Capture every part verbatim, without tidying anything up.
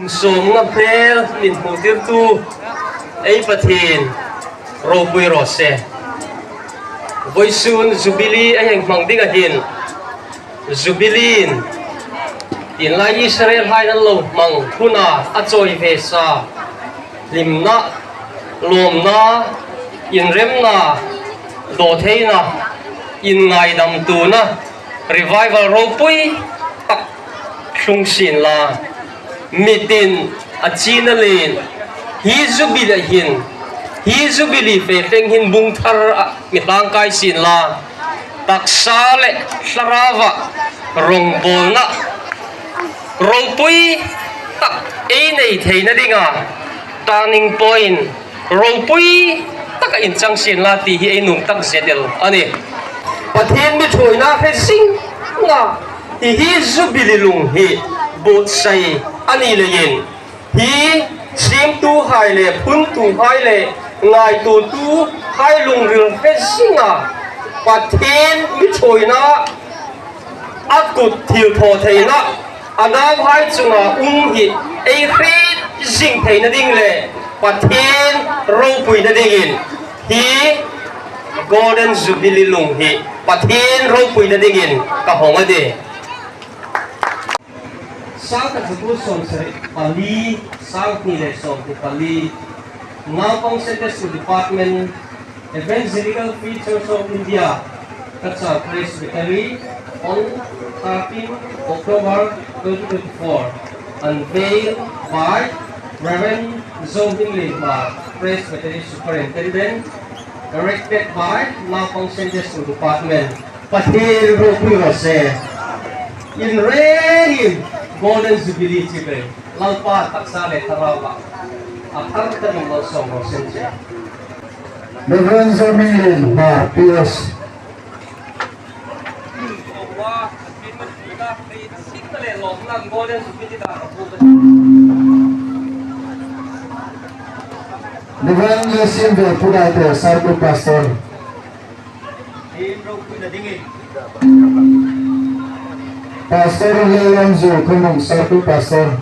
Sawmnga hmel min hmutirtu ei Pathien ropui raw se. Vawisun Jubilee a hang hmang ding a hin, Jubilee-in, tienlai Israel-hai an lo hmang huna a chawi ve sa hlimna, lawmna, inremna, dawtheina, inngaidamtuona, revival ropui tak tlung sien la, mitin a china lien, hi Jubilee hin, hi Jubilee fe thleng hin bung thar a mi hlangkai sien la, taksa le thlarauva rongbawlna ropui tak ei nei theina dinga turning point ropui taka inchang sien la ti hi ei nuom tak zet el a nih. Pathien mi ṭhuoina hre zinga hi hi Jubilee lung hi buotsai a ni leiin, hi siemtuhai le phuntuhai le ngaituotuhai lungril hre zinga Pathien mi ṭhuoina a kut thilthawtheina a nauhai chunga um hi ei hriet zing theina ding le Pathien ropuina dingin hi Golden Jubilee lung hi Pathien ropuina dingin ka hawng a nih. Sangkhat zakuo sawmsari pali, sanghni le sawmhni pali, Naupang Sunday School Department, Evangelical Free Church of India, Cachar Presbytery, on thirteenth October twenty twenty-four, unveiled by Reverend Zohming Lin Hmar, Presbytery Superintendent, erected by Naupang Sunday School Department. Pathien ropui raw se. In rengin Golden Jubilee chi ve. Lalpa taksa le thlarauva a thar takin malsawm raw seh. Reverend Zohming Lin Hmar, P S. Reverend Lesim Ve Pudaite, Circle Pastor. Pastor Lelam Zu Khumung, Circle Pastor.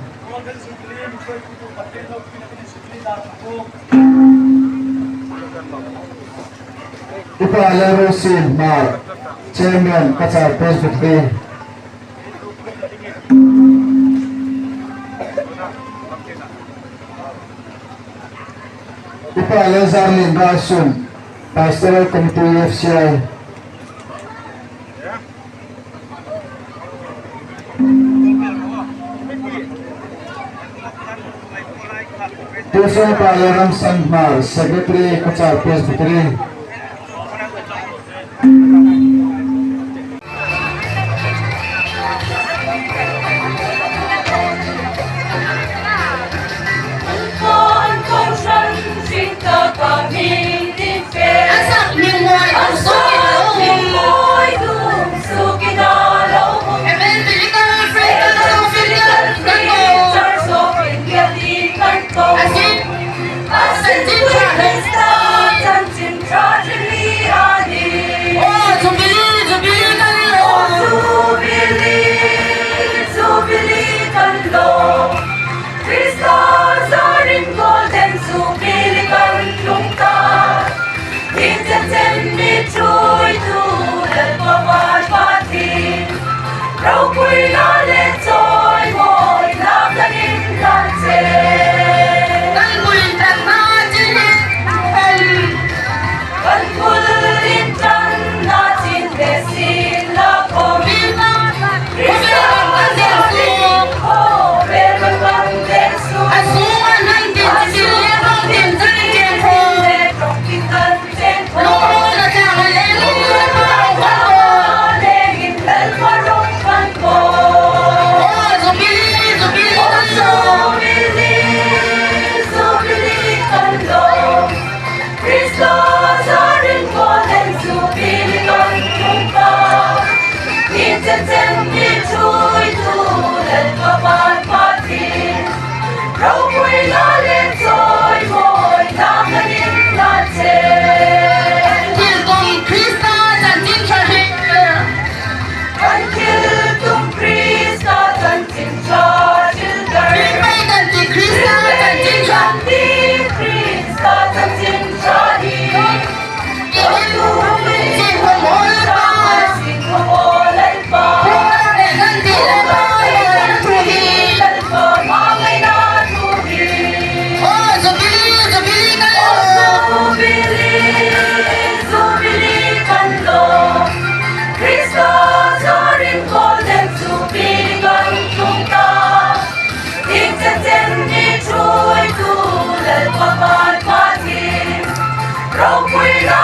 Upa Lerosim Hmar, Chairman, Cachar Presbytery. Upa Lezar Lin Rasun, Pastoral Committee, F C I. Tusa Palaram Sangma, Secretary, Cachar Presbytery. Chen mi ṭhuoitu Lalpa Pathian, ropuina